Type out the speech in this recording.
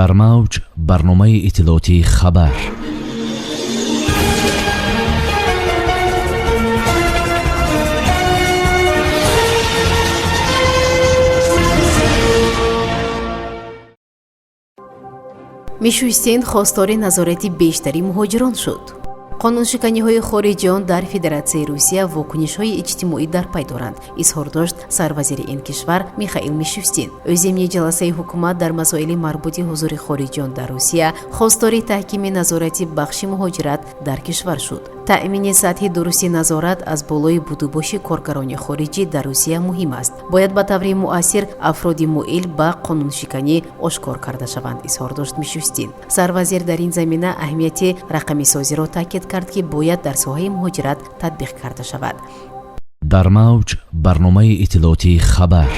Дар мавҷ барномаи иттилоотии «Хабар». Мишустин хостори назорати бештари муҳоҷирон шуд. Қонуншиканиҳои хориҷиён дар Федератсияи Русия вокунишҳои иҷтимоӣ дар пай доранд, изҳор дошт сарвазири ин кишвар Михаил Мишустин. Ӯ зимни ҷаласаи ҳукумат дар масоили марбути ҳузури хориҷиён дар Русия хостори таҳкими назорати бахши муҳоҷират дар кишвар шуд. Таъмини сатҳи дурусти назорат аз болои будубоши коргарони хориҷӣ дар Русия муҳим аст. Бояд ба таври муассир афроди муил ба қонуншиканӣ ошкор карда шаванд, изҳор дошт Мишустин. Сарвазир дар ин замина аҳамияти рақамисозиро таъкид кард, ки бояд дар соҳаи муҳоҷират татбиқ карда шавад. Дар мавҷ барномаи иттилоотии «Хабар».